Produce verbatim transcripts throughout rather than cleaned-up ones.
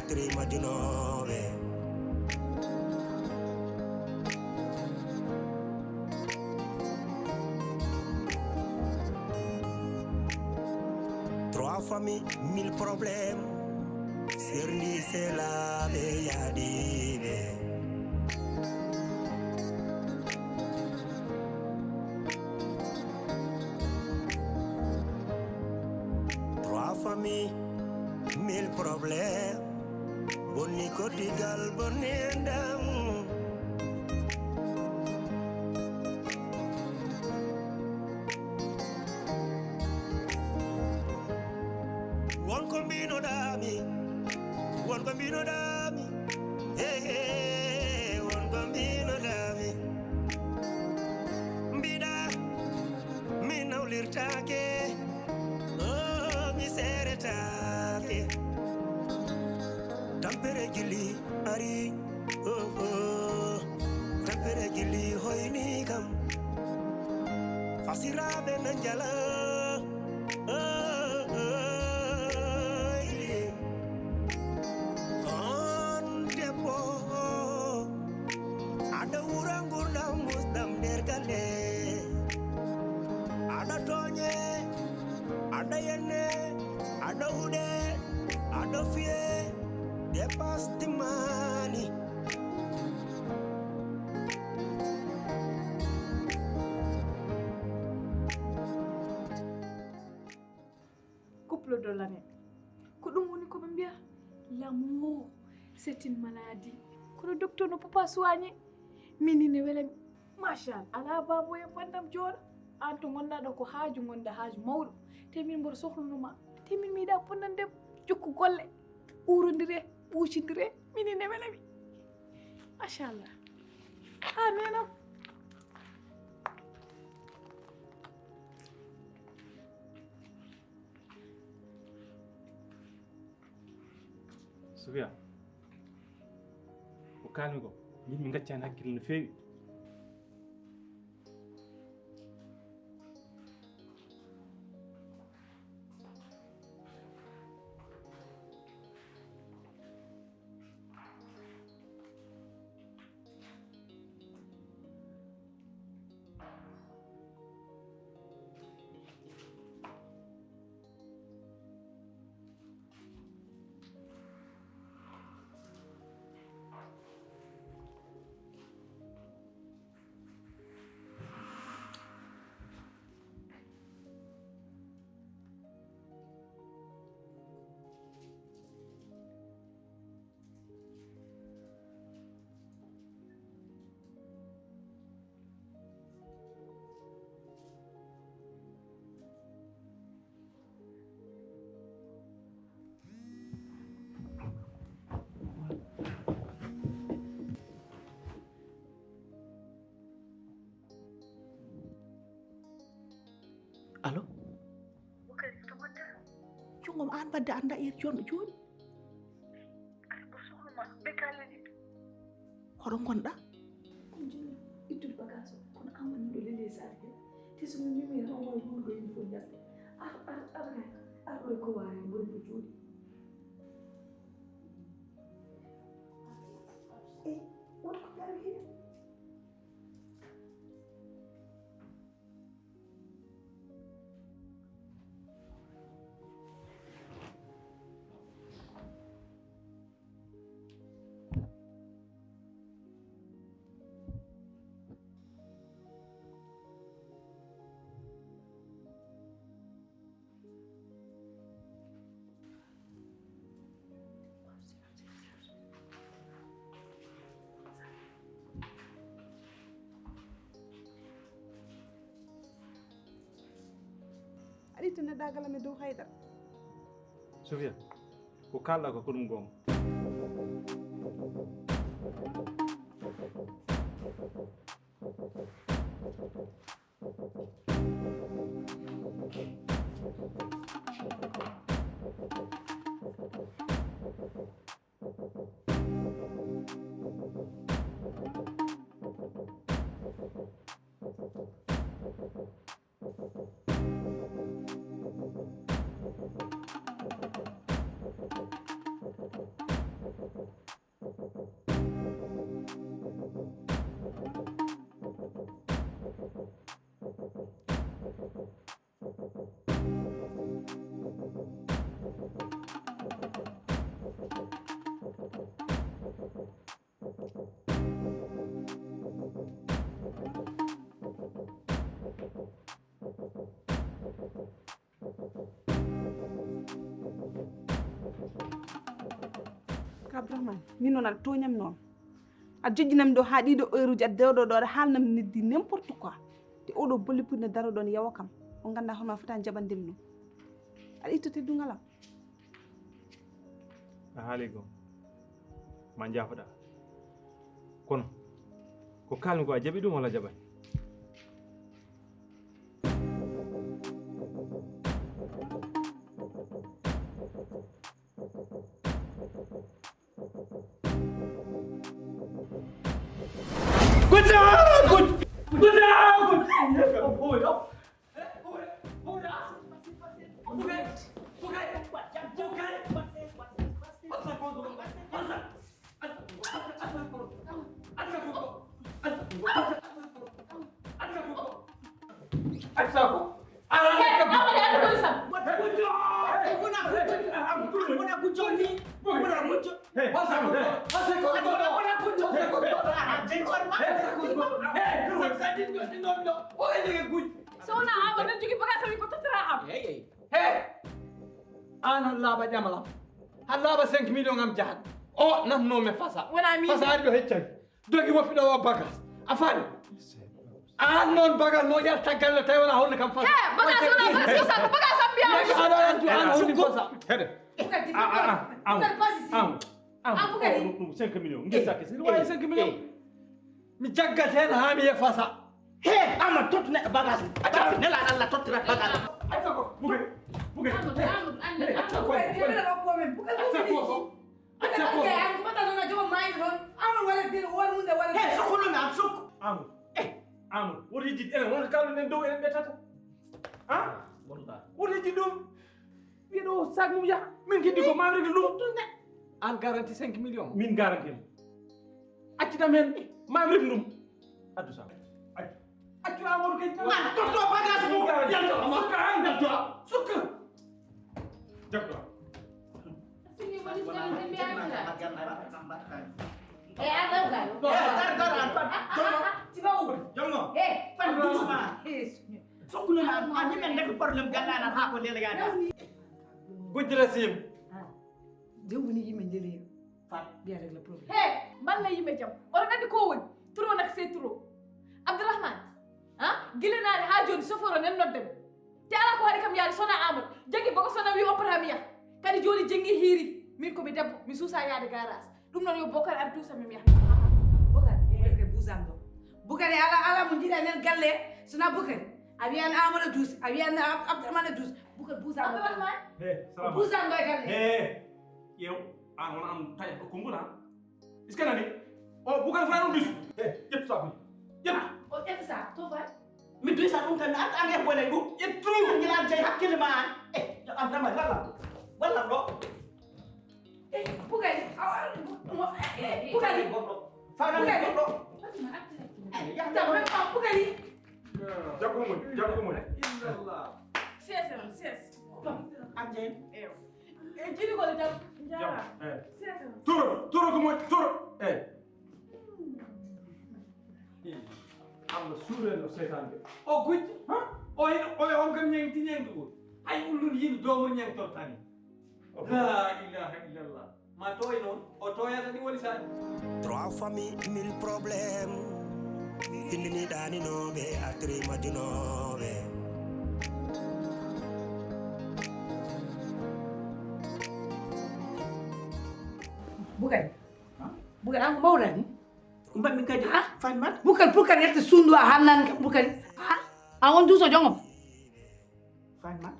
Trima junooɓe. Trois familles, mille problèmes. Serndi selaaɓe yaadiiɓe. Trois familles, mille problèmes. Bonni koddigal, bonni enɗam. Won ko mbinoɗaami, won ko mbinoɗaami. Hey, hey, won ko mbinoɗaami. Mbiɗa mi nawlirtaake, oh, mi seeretaake. Tampere jilli ari, oh, oh. Tampere jilli hoyni kam. Fasiraaɓe na njala, oh, oh, oh. On debbo, aɗa wura ngurdam musɗam nder galle. Aɗa tooñe, aɗa yenne, aɗa huɗe, aɗa fiye, dépasse timmaani. Couple de l'année. Ko ɗum woni ko ɓe mbiya l'amour, c'est une maladie. Kono docteur no papa soigné. Min ine welami. Machallah, alaa baabo e banndam jooɗo. Aan to ngonɗaa ɗo ko haaju ngonɗaa, haaju mawɗo. Te min mboɗo sohlunoo ma. Te min mi yiɗaa bonnande. Jokku golle. Uurondiree, ɓuucindiree. Min ine welami. Machallah. Haa neenam. Sufiya, ko kaalmi ko, min mi ngaccaani hakkille no feewi. Allo? Bukari, to ngonɗaa? Junngo ma aan mbadda annda heure jonɗo jooni. Aɗa ko sohlu ma, ɓe kaalani. Hoɗo ngonɗaa? Ko jooni ittude bagage o, kono aan woni ɗo lele saare he. Te so mi memi tan, o wawi wonde ɗo yimɓe fof njalɓe. Ar, ar, ar kay, ar ɗo e kowaare, woni ɗo jooɗi. Eyi, wonko ɓe ari heen. Aɗa itti neɗɗaagal am e dow haydara. Sofiya, ko kaalɗaa ko, ko ɗum goonga. Ka Abdourahmane, min noon aɗa tooñam noon. Aɗa jojjinam ɗo haa ɗiɗo heure uji, aɗa dewɗo ɗo, aɗa haalnam neddi n'importe quoi. Te oɗo bolle puyɗo daro ɗon yawa kam. On ngannda hono ma fota jaɓandem ɗum. Aɗa itta teddungal am. A haali gom. Ma jaafoɗa. Kono, ko kaalmi ko a jaɓi ɗum walla jaɓani? So wonaa Aamadu, aɗa jogii bagaas am ko tottata am. Hey, hey. Aan han laaɓa ƴamalam. Han laaɓa cinq millions am jahan. O nafnoo mi fasa. Wonaa miin. Fasa ari ɗo heccan. Dogi woppi ɗo o bagaas. A faami? Aan noon bagaas mo yalta galle tawi wonaa holli kam fasa. He, bagaas wonaa fasa, ko bagaas am mbiyaa. Neɗɗo aɗa andu aan holli fasa. Heɗe. Bukati, a, a, a, am, am, am, am, Bukati. Ɗum, ɗum cinq millions. Ngir sakke, si waawi cinq millions. Mi jaggat heen haa mi yiya fasa. He, Aamadu, tottu neɗɗo bagaas mum. Acca, nelaaɗo Allah, tottirat bagaas mum. Acca ko, Bukati, Bukati. Aamadu, Aamadu, Aamadu. Acca ko, Bukati, Bukati. Acca ko. Acca ko. Bukati, an ko mata noon a jogo maayde noon. Aamadu wara dil, wara munde, wara. He, sokko noon, am sokko. Aamadu. Eh. Aamadu, woto yejjit enen, wonko kaalɗen dow enen ɓe tata. Ha? Wonta. Woto yejjit ɗum. Wiye ɗo sac mum yaha. Min keddi ko, ma mi régler ɗum. An garanti cinq millions. Min garanti mo. Accitam hen, ma mi régler ɗum. Addu sac. Accu. Accu Amadou kadi. Ma totto bagage mum. Yalto, sukka han, yalto. Sukka. Jaggo. Sini woni jam de mi acca. E a ɗaw gal. Dar, dar, an pat. Jongo. Tiba u. Jongo. Eh, pat doucement. Eh, sokkuno na, a ñimen nek problème gallana ha ko lela yaada. Gojjira sim. Ah. De woni yimɓe ndeli. Fat. Mbiya régler problème. He, mballa yimɓe jam. Oɗon anndi ko woni? Trop nak c'est trop. Abdourahmane, ha? Gila naane haa jooni, chauffeur o nen noddem. Te alaa ko haɗi kam yaade sona Amadou. Jaggi bako sona wi oppata mi yaha. Kadi jooni jenngi hiiri. Min ko mi debbo, mi suusa yaade garage. Ɗum noon yo Bokar ar duusa mi, mi yaha. Bokar, Bokar ke buusan ɗo. Bokar e ala, ala mo njiɗa nen galle, sona Bokar. A wiyan Amadou duus, a wiyan Ab-, Abdourahmane duus. Bukar buusa mo. Abdourahmane. He, salam. Buusa mo e galle. He, yew, an wona an taƴa ko konngol an. Est-ce que nani? O Bukar fa ɗum duus. He, ƴettu sabu. Ƴettu. O ƴettu sa, to fa. Mi duusa ɗum tan, mi arta an e bone ɗum. Ƴettu. Ngila jey hakkille ma an. Eh, yo Abdourahmane, wallam. Wallam ɗo. Eh, Bukari, awa, mo, eh, eh, Bukari. Goɗɗo. Fanan goɗɗo. Eh, yahde. Bukari. Jaggu mum, jaggu mum. Illallah. Siyasa, siyasa. Anje. Eh, eh, jini ko le jam. Jam. Eh. Siyasa. Toro, toro ko mo, toro. Eh. Allah suuren o seytaane. O gujjo, ha? O hino, o, on kam ñaŋti ñaŋtugol. Hay ullun yino doomo ñaŋtortani. La ilaha illallah. Ma tooy noon, o tooyata ɗi woni saani. Trois familles, mille problèmes. Findini ɗaninooɓe, artiri majjunooɓe. Bukari. Ha? Bukari, an ko mawɗa ni? Mbaɗmi kadi. Ha? Fatmat. Bukari, Bukari, yetta suundu a haalnaani kam, Bukari. Ha? A on duuso jongom. Fatmat.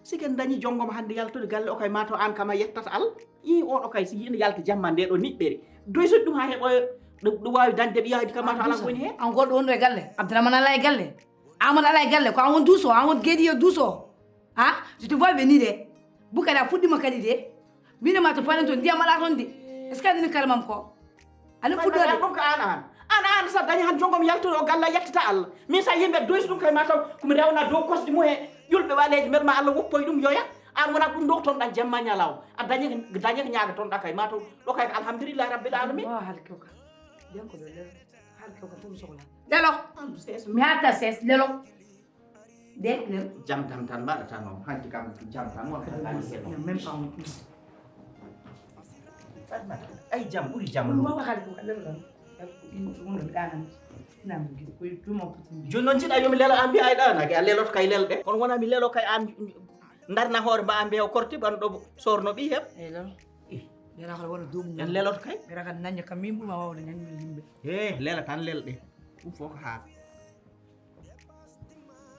Si ken dañi jongom hannde yaltude galle o kay, ma to an kam a yettata Alla. Ii, oɗo kay si ina yalta jamma nde ɗo niɓɓere. Doy soƴ ɗum haa heɓoya ɗo, ɗo waawi dañde ɓiyaadi kam, ma to ala ko woni heen. An goɗɗo wonɗo e galle. Abdourahmane ala e galle. Amadou ala e galle. Ko an won duuso, an won geeɗi e duuso. Ha? Je te vois venir de. Bukari a fuɗɗima kadi de. Min e ma to panen to ndiyam ala toon de. Est-ce que a nani kalamam ko? Aɗa fuɗɗoode. Ɗum ko an an. An, an sa dañi han jongom yaltude o galla, yettata Allah. Min sa yimɓe doysi ɗum kay ma taw ko mi rewna dow kosɗi mum he ƴulɓe ɓaleeje, mbeɗa ma Allah woppoy ɗum yoya. An wona ɗum ɗo tonɗan jamma ñalaw. A dañi, dañi ko ñaaga tonɗa kay ma taw. Ɗo kay ko alhamdulillahi rabbil alamin. Mo halke o ka. Den ko ɗo lelo. Halke o ka fof mi sohla. Lelo. An sees. Mi hatta sees lelo. De lelo. Jam tan tan mbaɗata noon. Hanki kam jam tan wonta. Même pas. Ay, jam ɓuri jam. Ɗum ɗo ko haalde ko lelo tan. Ɗum ɗo mi ɗaanani. Ina mi gis koye tuma poti. Jooni noon jiɗa yo mi lelo, an mbiya ay ɗaanake, a leloto kay lelɗe. Kono wona mi lelo kay an ndarna hoore mba an mbiya o korti ɓan ɗo sorno ɓi heɓ. Eyyi, lelo. Ih. Lelo kala wona duumu. En leloto kay. Ɓe rakat nañña kam min ɓuma wawde ñañde yimɓe. He, lela tan lelɗe. Ɗum fof ko haala.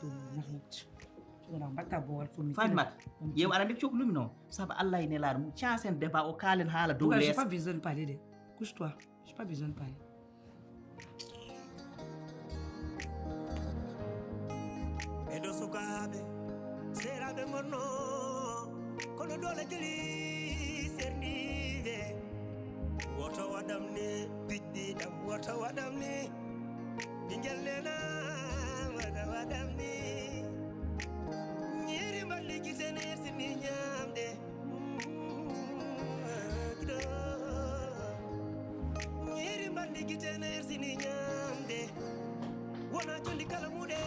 Ɗum nafnat. Ɗum ɗo mbatta boowal fof mi Fatimata, yew aɗa anndi coklu mi noon. Sabu Allah e nelaaɗo mum, casen débat o, kaalen haala dow lees. J'ai pas besoin de parler de. Couche-toi. J'ai pas besoin de parler. Ɓeɗo sukaaɓe, seeraaɓe ngonno, kono doole jeli serniiɓe. Woto waɗam ni, piɗɗi ɗam, woto waɗam ni. Ɓingel nena, woto waɗam ni. Ñiiri mballi gite ne sini ñaamde. Ñiiri mballi gite ne sini ñaamde. Wona condi kala muɗe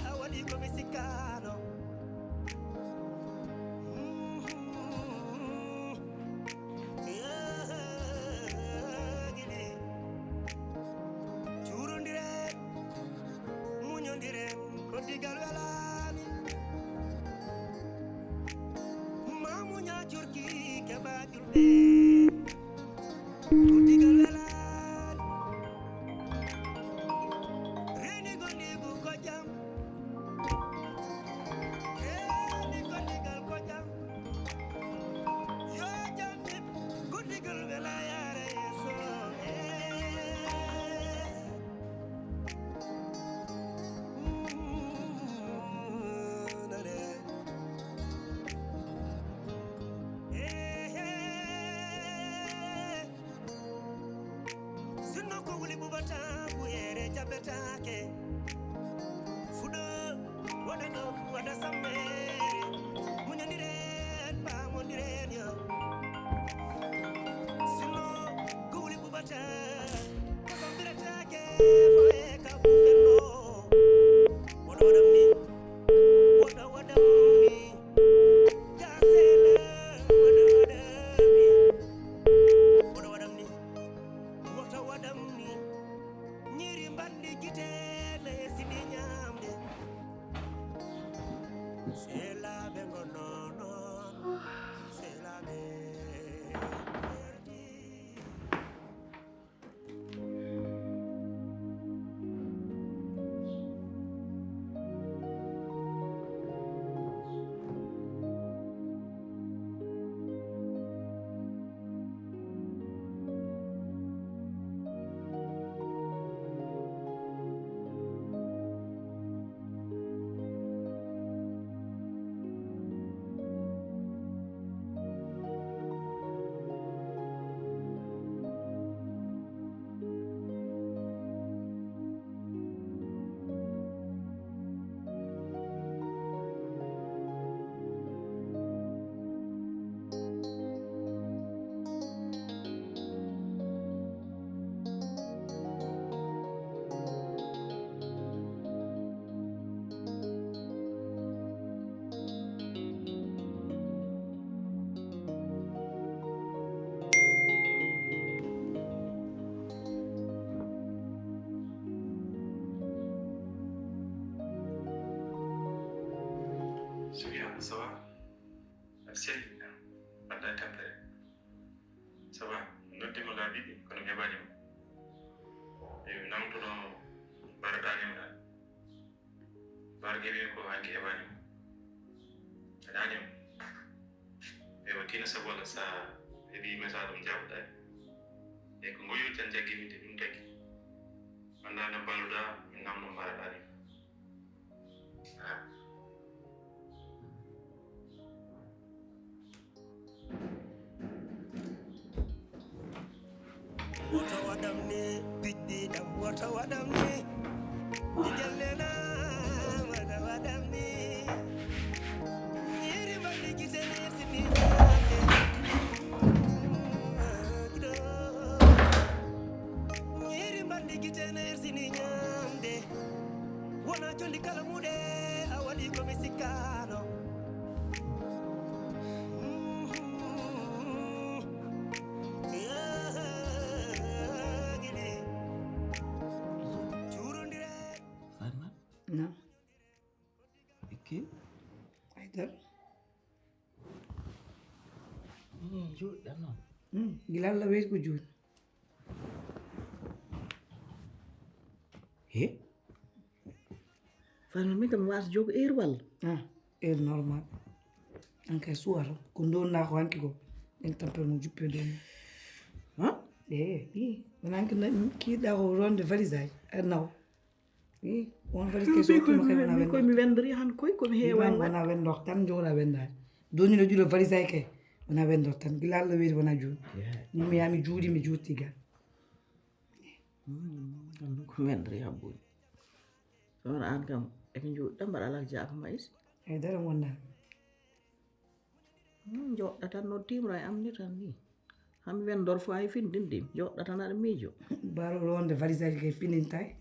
a waɗi ko mi sikkaano. Giɗi. Cuurondiren, muñondiren, ko digal welaani. Ma muña curki keɓa julde. Ko digal welaani. Reeni gondigu ko jam. Reeni gondigal ko jam. Yo jam nit, guddigal wela yaara yeeso. Eh. Mm, nane. Eh, eh. Sinno ko wuli ɓuɓata, ɓuyere jaɓetaake. Fuɗo, waɗa ɗo, waɗa sammere. Muñondiren, paamondiren yo. Sinno ko wuli ɓuɓata, ko sammbiretaake, foye ka kufelno. Woɗo waɗam ni, woɗo waɗam ni. Gasela, woɗo waɗam ni. Woɗo waɗam ni. Woto waɗam ni ñiiri mbanndi gite ne sini ñaamde. Seelaaɓe ngonno noon, seelaaɓe werdi. Sofiane, ça va? Aɗa selli? Mbaɗɗa e tampere? Ça va? Mi noddi mo laabi ɗiɗi, kono mi heɓaani mo. Eyi, mi namdono mbaɗaɗaani mo tan. Mbaɗa heɓi ko hanki heɓaani mo. Heɗaani mo. Ewa, tino sabu Allah sa heɓi message ɗum jaɓaɗaani. E ko ngoyol tan jaggi min de ɗum tagi. Annda no mbaɗuɗa, min namno mbaɗaɗaani. Ah. Woto waɗam ni, biddiɗam, woto waɗam ni. Ɓingel nena, woto waɗam ni. Iri mbaɗi gite nersini ñaamde. Iri mbaɗi gite nersini ñaamde. Wona jolli kala muɗe, a waɗi ko mi sikkaano. Fatma? Naam. Ikke? Haydara. Ni jooɗiɗaa noon? Hmm, gila Allah weeti ko jooni. He? Fatma, min kam mi waasa joogo heure walla? Ah, heure normal. An kay suwata. Ko ndonnaa ko hanki ko. Ɗen tampere mo juppe dow mum. Ha? Eh, ii. Wona hanki na-, kiiɗaa ko ronde valise aji. Aɗa nawa. Ii, on valise kay so hokkima kay wona wendo. Koy mi wendori han koy, ko mi heewa. Wona wendo tan jooɗa wendaade. Doni no juulo valise aji kay. Wona wendo tan. Gila Allah weeti wona jooni. Yeah. Min mi yaami juuɗi mi juuti ga. Hmm, ɗum ko men reha boni. Kono aan kam, eko njoɗɗa mbaɗa alal jaaka ma isi. Haydara wonnan. Hmm, joɗɗa tan no timra e am ni tan ni. Hami wen dor fo ay fin din dim. Joɗɗa tan aɗa miijo. Baro ronde valise aji kay finintay.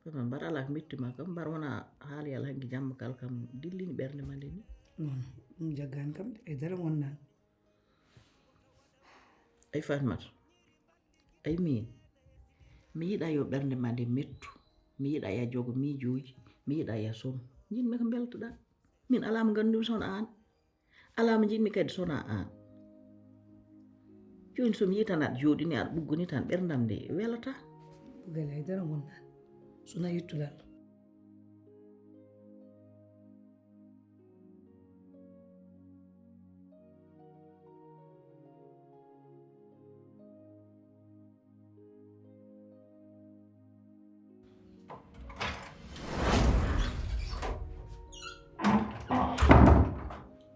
Kono mbar alaa ko metti ma kam, mbar wona haali alaa hanki jamma kala kam dillini ɓernde ma nde ni. Non, ɗum jaggaani kam de, e dara wonnaani. Ay Fatmata, ay miin, mi yiɗa yo ɓernde ma nde mettu, mi yiɗa ya jogo miijooji, mi yiɗa ya sono. Njiɗmi ko mbeltoɗaa. Min alaa mo nganndumi sono aan. Alaa mo njiɗmi kadi sona aan. Jooni so mi yii tan aɗa jooɗi ni, aɗa ɓugguni tan, ɓerndam nde welataa. Ɓuggal hay dara wonnaani. Sona yettude Allah.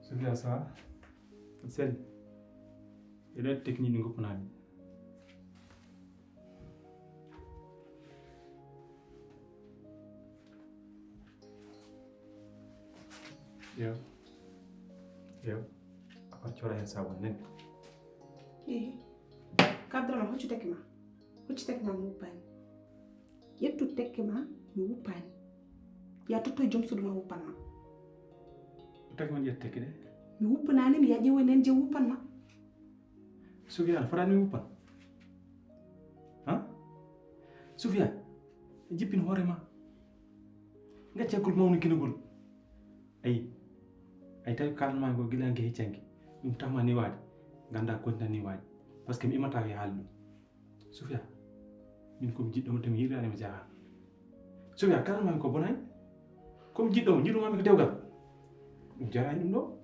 Sophia, ça va? Aɗa selli? Eɗo waɗi technique ɗi goppanaaɗi. Yo. Yo. A parcora hen sabon nen. Ehe. Ka Abdourahmane, hoccu tekke ma. Hoccu tekke ma mi wuppaani. Ƴettu tekke ma mi wuppaani. Ya totto e joom suudu ma wuppan ma. Ko tekke ma ƴettu tekke ɗe? Mi wuppanaani, mi yaƴi wonen je wuppan ma. Sofiane, fotani mi wuppan. Ha? Sofiane, jippin hoore ma. Ngacca kul mawni kinagol. Ayi. Ay tawi kalma ko gila nge heccanki. Ɗum tama ni waade. Ganda ko tan ni waade. Parce que mi imata ko e haalde ɗum. Sofiane, min ko mi jiɗɗo mo tan mi yiɗani mo jaaha. Sofiane, kalma ko bonani. Ko mi jiɗɗo mo, jiɗɗo ma mi ko dewgal. Ɗum jarani ɗum ɗo.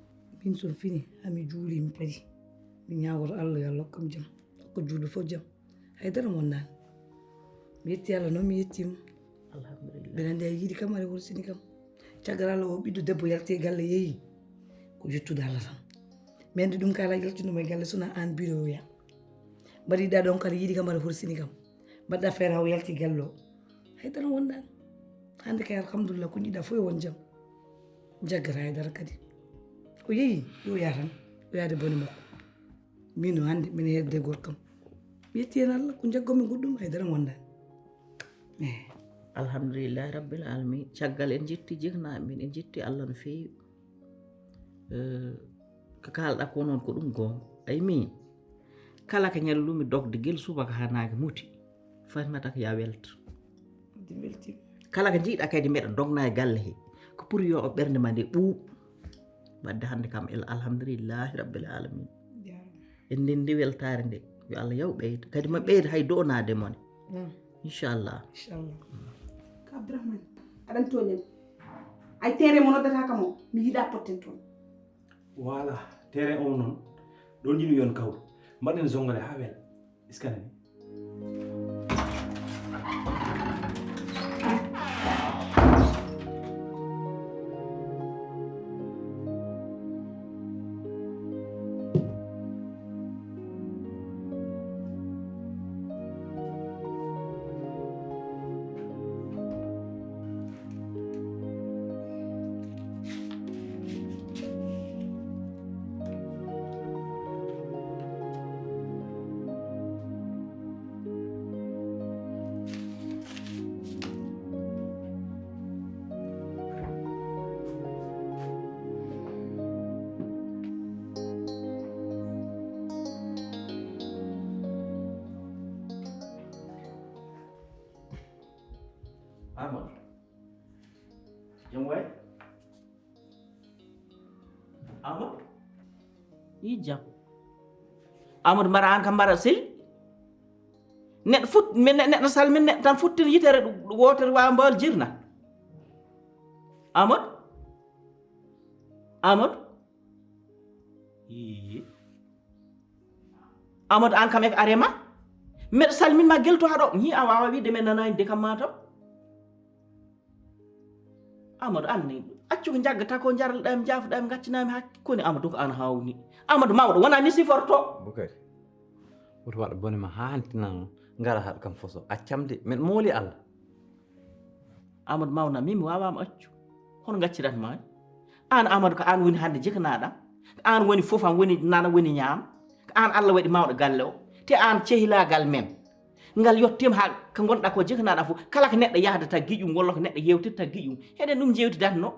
Min son fini, ami juuli mi padi. Mi ñaagoto Allah yo Allah hokkam jam. Hokka juulɓe fof jam. Hay dara wonnaani. Mi yetti Allah noon, mi yettiima. Alhamdulillah. Mbeɗa anndi a yiɗi kam, aɗa horsini kam. Caggal Allah o ɓiɗɗo debbo yalti e galle yeeyi. Ko yettude Allah tan. Mi anndi ɗum kala yaltude mo e galle sona aan biɗo oya. Mbaɗiɗa ɗon kala yiɗi kam aɗa horsini kam. Mbaɗɗa feere o yalti galle o. Hay dara wonnaani. Hannde kay alhamdulillah ko jiɗɗa fof e won jam. Jaggata hay dara kadi. O yeeyi, yo yaa tan. O yaade bone makko. Min o hannde, min hedde gorkam. Mi yetti hen Allah, ko jaggomi goɗɗum, hay dara wonda. Eh. Alhamdulillahi rabbil alamin. Caggal en jetti jiknaaɓe men, en jetti Allah no feewi. Eh, ko kaalɗa ko noon ko ɗum goonga. Ay min, kala ko ñallumi dogde gel subaka haa naage muti, Fatimata ko ya welto. Kadi weltima. Kala ko njiiɗa kadi mbeɗa dogna e galle he. Ko pour yo o ɓernde ma nde ɓuuɓ. Wadde hannde kam el-, alhamdulillahi rabbil alamin. Jaaraama. En ndenndi weltaare nde. Yo Allah yaw ɓeyda. Kadi ma ɓeyda hay donaade mone. Mm. Inchallah. Inchallah. Ka Abdourahmane, aɗan tooñani. Ay tere mo noddata kam o, mi yiɗa potten toon. Voilà, tere on noon. Ɗon jiɗmi yon kawru. Mbaɗen zongale haa wela. Est-ce que a nani? Amadou. Jom way? Amadou? Yi jam. Amadou, mbaɗa aan kam mbaɗa sel? Neɗɗo fut-, min ne-, neɗɗo salmin neɗɗo tan futtin yitere ɗum, ɗum wootere waawa mbaal jirna. Amadou? Amadou? Ii. Amadou, aan kam e ko arema? Mbeɗa salmin ma gelto haɗo. Hi, a waawa wiide men nanaani de kam ma taw. Amadou, aan ni, accu ko njaggata ko, njaralɗaa mi, njaafoɗaa mi, ngaccinaa mi haa koni. Amadou, ko aan haawni. Amadou mawɗo, wonaa ni siforto. Bukari, woto waɗ bone ma haa hanti nan ngara haɗ kam foso. Accam de, men mooli Allah. Amadou mawna, min mi waawaama accu. Hono ngaccirat ma? Aan Amadou, ko aan woni hannde jikanaɗam. Ko aan woni fof am, woni nana, woni ñaam. Ko aan Allah waɗi mawɗo galle o. Te aan cehilaagal men. Ngal yottiima haa ko ngonɗa ko jikanaɗam fof. Kala ko neɗɗo yahdata giƴum, walla ko neɗɗo yewtirta giƴum. Heɗen ɗum jewtidatno.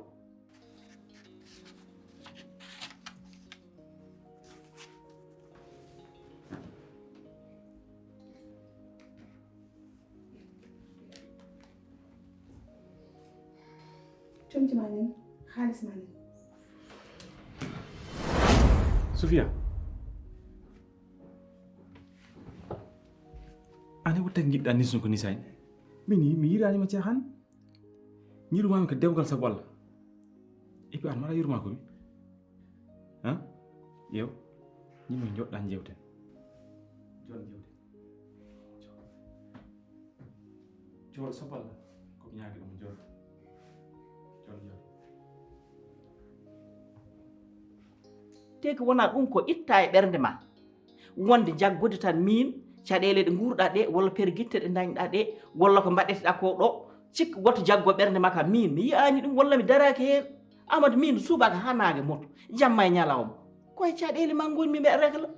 Comci ma nen, haalis ma nen. Sofia, ani wottak jiɗɗa nisno ko nisani. Min, mi yiɗani ma caaxaan. Ñiru mami ko dewgal sabu Allah. Et puis an mara yurma ko mi. Ha? Yew. Ñi mi joɗɗa jewten. Jon jewten. Joɗ sabu Allah. Ko mi ñaagi ɗum joɗ. Jon joɗ. Te ko wona ɗum ko itta e ɓernde ma. Wonde jaggude tan miin, caɗeele ɗe nguurɗaa ɗe, walla pergitte ɗe ndañɗaa ɗe, walla ko mbaɗeteɗaa ko ɗo, cikka woto jaggo ɓernde ma kam. Miin, mi yi'aani ɗum, walla mi daraaki heen. Amadou, miin, subaka haa naange moto, jamma e ñalawma. Ko e caɗeele ma ngonmi mbeɗa régla.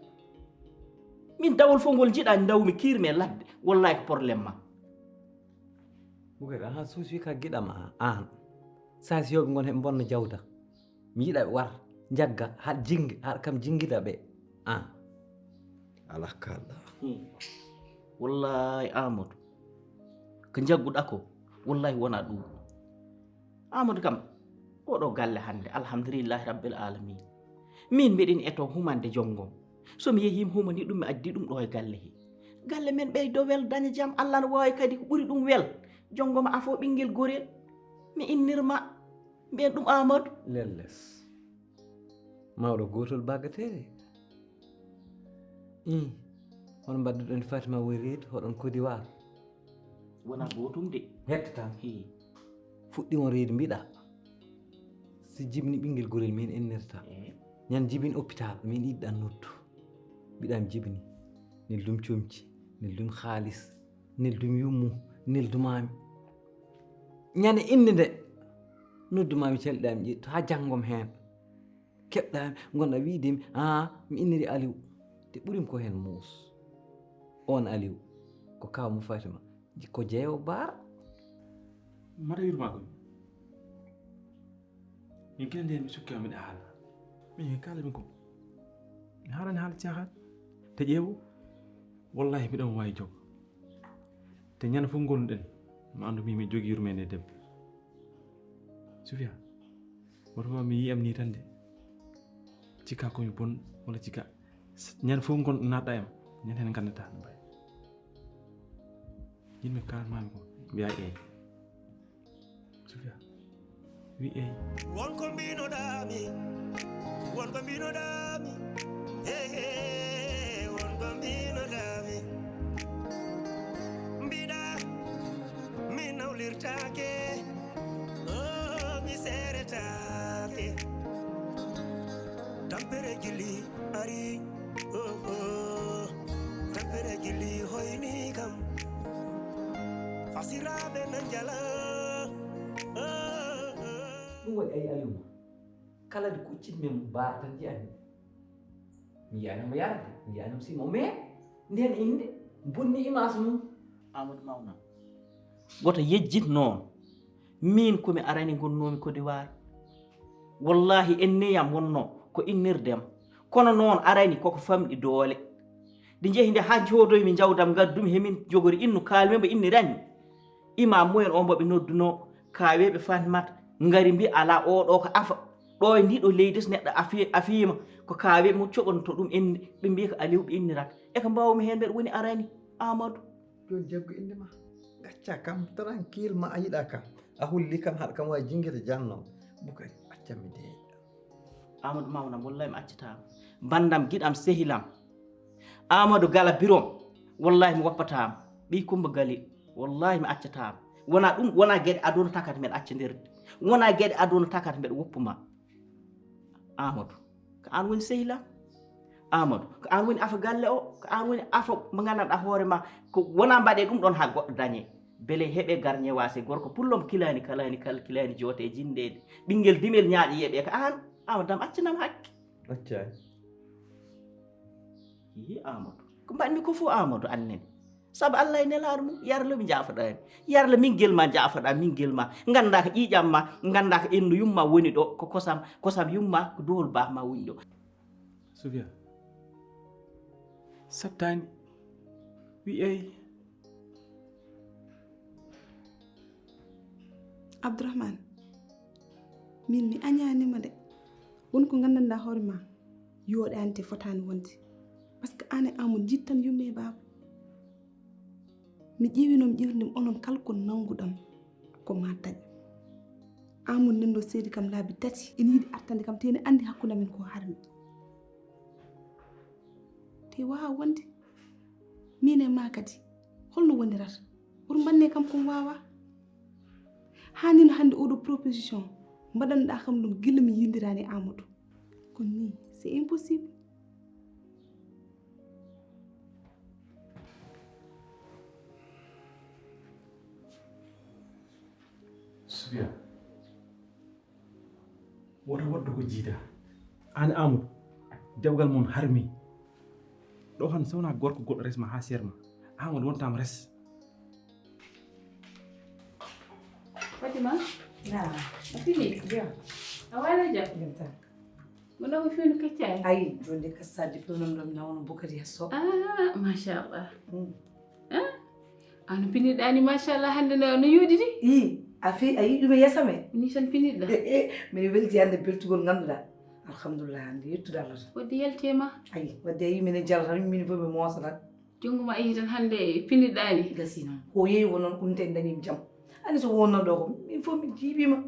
Miin, dawol fof ngol njiɗaa ndawmi kiirmi e ladde, wallahi ko problème ma. Bukari, aha, suusi ka giɗam a, aan. Saasi yooɓe ngon heɓe mbonna jawda. Mi yiɗa ɓe war, njagga, haɗ jingi, haɗ kam jingida ɓe. Aan. Ala kala. Hmm. Wallahi Amadou. Ko njagguɗaa ko, wallahi wonaa ɗum. Amadou kam, oɗo galle hannde, alhamdulillahi rabbil alamin. Min mbeɗen eto humande jongom. So mi yehii mi humani ɗum, mi addi ɗum ɗo e galle he. Galle men ɓeydo wel, daña jam, Allah no waawi kadi ko ɓuri ɗum wel. Jongoma afo ɓinngel gorel, mi innirma, mbiyen ɗum Amadou. Lelles. Mawɗo gootol bagateɗe. Ii, hono mbaɗduɗon Fatima woni reedu, hoɗon Côte d'Ivoire? Wona gootum de. Hetta tan. Hii. Fuɗɗi on reedu mbiɗa. Si jibini ɓinngel gorel min innirta. Eh. Ñan jibini hôpital, min iɗɗan noddu. Mbiɗa mi jibini. Nel ɗum comci, nel ɗum haalis, nel ɗum yummu, nel dumami. Ñande innde nde, noddu ma mi calɗa mi ƴettu, haa janngom heen. Keɓɗa ngonɗa wiide mi, aa, mi inniri Aliou. Te ɓurim ko heen muus. On Aliou, ko kaw mo Fatima. Ko jeewo baar. Mata wirma ko. Min kene nde mi sukki ma miɗa haala. Min he kaala mi ko. Mi haalani haala caaxaan. Te ƴeewo, wallahi miɗo waawi jogo. Te ñande fof ngonɗen, ma anndu mi, mi jogii yurmeende debbo. Sofia, woto ma mi yiyam ni tan de. Cikka ko mi bon, walla cikka. S-, ñande fof ngon naatɗa em, ñande hen nganndataa no mbayi. Yimɓe kaalmami ko, mbiya eyi. Sofia, wi eyi. Won ko mbinoɗami, won ko mbinoɗami. Hey, hey, won ko mbinoɗami. Mbiɗa, mi nawlirtake, oh, mi seretaake. Tampere gili ari, oh, oh. Tampere gili hoyni kam. Fasiraɓe nan jala, oh, oh. Ɗum waɗi ay Aliou ma. Kala nde kuccitmi mo baara tan njiyatmi. Mi yiyaani mo yarde, mi yiyaani mo simo, mais ndeen innde bonni image mum. Amadou Mawna. Woto yejjit noon. Miin ko mi arani ngonnoomi Côte d'Ivoire. Wallahi enneyam wonnoo ko innirde am. Kono noon arani koko famɗi doole. Nde njehi nde haa njoodoymi njawdam ngaddumi he min jogori innu kaalmi mbo innirani. Imam mumen o mbo ɓe noddunoo, kaaweeɓe Fatmat ngari mbi alaa, oo ɗoo ko afa. Ɗo e ndii ɗoo leydi so neɗɗo afi-, afiima, ko kaaweeɓe mum coɓanto ɗum inde, ɓe mbiya ko Aliw ɓe innirata. E ko mbaawmi heen mbeɗa woni arani, Amadou. Jooni jaggu innde ma. Gacca kam, tranquille ma a yiɗa kam. A hulli kam, haɗa kam wawi jingirde janno. Bukari, accam mi deeƴa. Amadou Mawnam, wallahi mi accataama. Banndam, giɗam, sehilam. Amadou Gala Birom, wallahi mi woppataama. Ɓiy Kumba Gali, wallahi mi accataama. Wona ɗum, wona geɗe aduna takata mbeɗa accandirde. Wona geɗe aduna takata mbeɗa woppuma. Amadou, ko aan woni sehilam. Amadou, ko aan woni afa galle o, ko aan woni afa mo nganndanɗaa hoore ma, ko wona mbaɗee ɗum ɗoon haa goɗɗo dañee. Beele heɓee gar ñewaase, gorko pullo mo kilaani, kalaani, kal-, kilaani joote e jinndeede. Ɓinngel dimel ñaaƴe yeɓee ko aan. Amadou Dam, accanam hakke. Accay. Yi Amadou. Ko mbaɗmi ko fof Amadou annene. Sabu Allah e nelaaɗo mum, yarle mi njaafoɗaani. Yarle min gel ma njaafoɗaa, min gel ma. Nganndaa ko ƴiiƴam ma, nganndaa ko enndu yumma woni ɗo, ko kosam, kosam yumma, ko duhol baaf ma woni ɗo. Sofia, sattaani. Wi eyi. Abdourahmane, min mi añaanima de. Won ko nganndanɗaa hoore ma, yooɗaani te fotaani wonde. Parce que aan e Amadou njittan yumma e baaba. Mi ƴeewino mi ƴeewino onon kala ko nannguɗon ko ma taƴ. Amadou nanndo seedi kam laabi tati, ene yiɗi artande kam, te ene anndi hakkunde amen ko harmi. Te waawa wonde. Min e ma kadi, holno wonirata? Woto mbanne kam kon waawa. Haa ni no hannde oɗo proposition mbaɗanɗaa kam ɗum gila mi yinndiraani e Amadou. Kon ni, c'est impossible. Sofia, wota waɗdu ko jiida. Aan Amadou, dewgal mon harmi. Ɗo han sawna gorko goɗɗo resma haa serma. Amadou wontam res. Fatima? Naam. A fini? Jam. A wala jam? Jam tan. Mo ɗo ko fewndo kaccaani? Ayi, jonde kassaaji pewnon ɗo mi nawno Bukari Hasso. Ah, machallah. Mm. Ah? Ano pinirɗaa ni, machallah, hannde no, no yooɗi ni? Ii, a fi-, a yiɗi ɗum e yeeso me? Ni tan pinirɗaa? Miɗo welti hannde beltugol ngannduɗaa. Alhamdulillah, hannde yettude Allah tan. Wadde yalti e ma? Ayi, wadde a yii minen jala tan, min fof mi moosa tan. Junngo ma yehi tan hannde pinirɗaa ni? Gasi noon. Ko yeeyi won noon, ɗum tan dañi mi jam. Ani so wonno ɗo ko, min fof min jiiɓiima.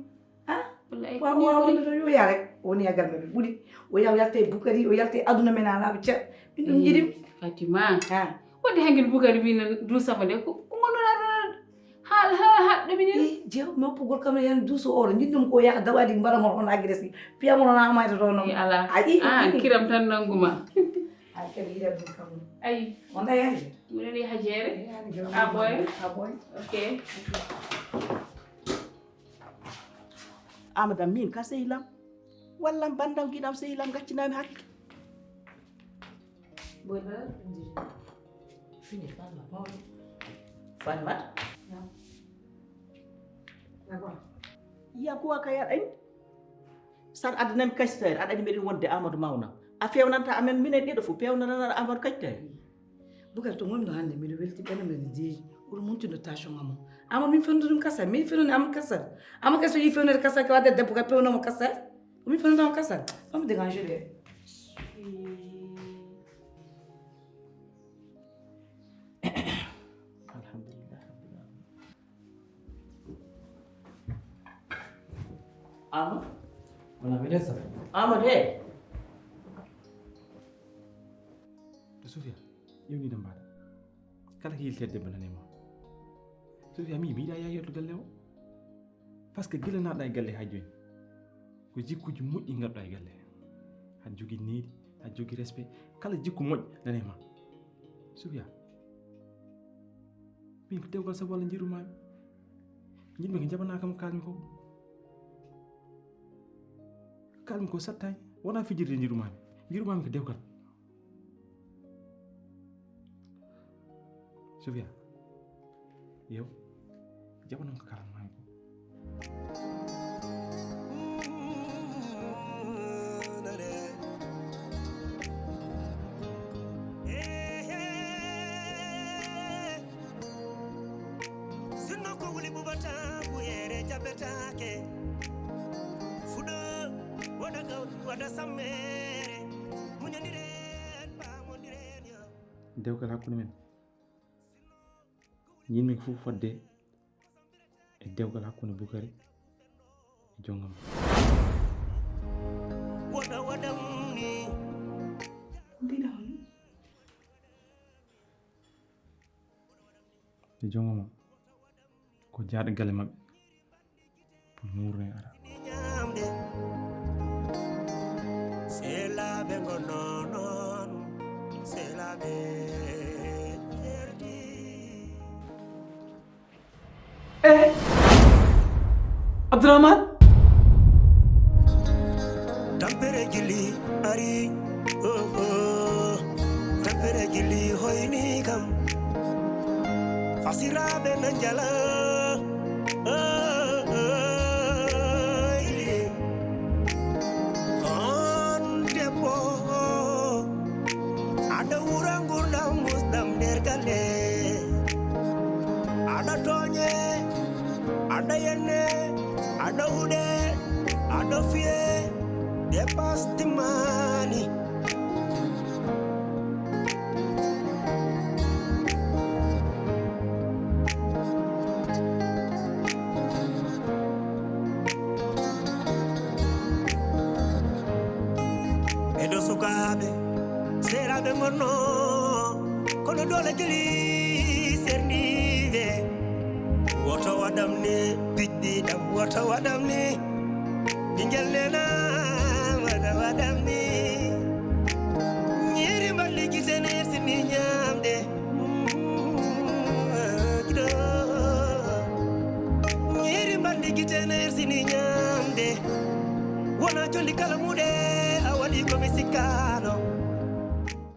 Ah? Wallahi, ko waawa wonde ɗo, yo yaa rek. O woni e galle maɓɓe ɓuri. O yaa, o yalta e Bukari, o yalta e aduna men alaa ɓe ceer. Min ɗum njiɗi. Fatima. Ah. Wadde hannde Bukari wi nan duusama nde, ko, ko ngonnoɗaa ɗo haal, haal, haal ɗo minen? Ii, jeew moppugol kam ne yan duuso oro. Njiɗnum ko yaha dawaɗi mbara mo on agresi. Piya mo on amayta ɗo noon. Ii, alaa. A ii, ah, ii. Kiram tan nannguma. A kadi yiɗa ɗum kam. Ayi. On ɗa yaade? Miɗo yaha jeere. A ɓooy? A ɓooy. Ok. Amadou, min ka sehilam. Wallam banndam giɗam sehilam gaccinami hakke. Boy ba fini Fatma. Fatma? D'accord. Ya kuwa ka yaɗani? San addanami kacitayre, aɗa andi mbeɗen wonde Amadou Mawna. A fewnanta amen minen ɗiɗo fof, pewnanana Amadou kacitayre. Bukar to ngonno hannde, miɗo welti ɓenam ene jeeyi. Oɗo muntuno tension am o. Ama min fewndo ɗum kasal, min fewnani ama kasal. Ama kasal yi fewnede kasal ko wadde debbo ka pewnoma kasal. Ko min fewnanama kasal. Fam déranger de. Alhamdulillah rabbil alamin. Amadou? Wona miɗen sara. Amadou he. To Sofia, ƴewnide mbaɗa. Kala ko yiltede debbo nane ma. Sofia, mi mi yiɗa yaa yetto galle o. Parce que gila naɗa e galle ha jooni. Ko jikkuji moƴƴi ngadɗa e galle. Haɗa jogii needi, haɗa jogii respect. Kala jikku moƴƴo nane ma. Sofia. Min ko dewgal sabu Allah njiɗumami. Njiɗmi ko jaɓana kam kalmi ko. Kalmi ko sattani. Wona fijirde njiɗumami. Njiɗumami ko dewgal. Sofia. Yew. Jaɓanon ko kalanmami ko. Ko wuli bubata buyere jabetake. Fuɗo waɗa gawɗi waɗa sammere. Muñondiren pamondiren yo. Dewgal hakkunde men. Ñinmi ko fof fodde e dewgal hakkunde Bukari e jongam. Waɗa waɗam ni. Mbiɗa hol? E jongama ko jaaɗo galle maɓɓe. Muurne ara. Selaɓe gonno noon, selaɓe jerdi. Eh, Abdourahmane? Tampere jilli ari, oh, oh. Tampere jilli hoyni kam. Fasiraɓe na njala. Oh, oh, oh. On debbo, aɗa wura ngurdam musdam nder galle. Aɗa tooñe, aɗa yenne, aɗa huɗe, aɗa fiye, dépasse timmani. Ɓeɗo sukaaɓe, seeraaɓe ngonno, kono doole jeli serniiɓe. Woto waɗam ni, piɗɗi ɗam, woto waɗam ni. Ɓingel nena, woto waɗam ni. Ñiiri mballi gite ne sini ñaamde. Mm, giɗo. Ñiiri mballi gite ne sini ñaamde. Wona jolli kala muɗe, a waɗi ko mi sikka.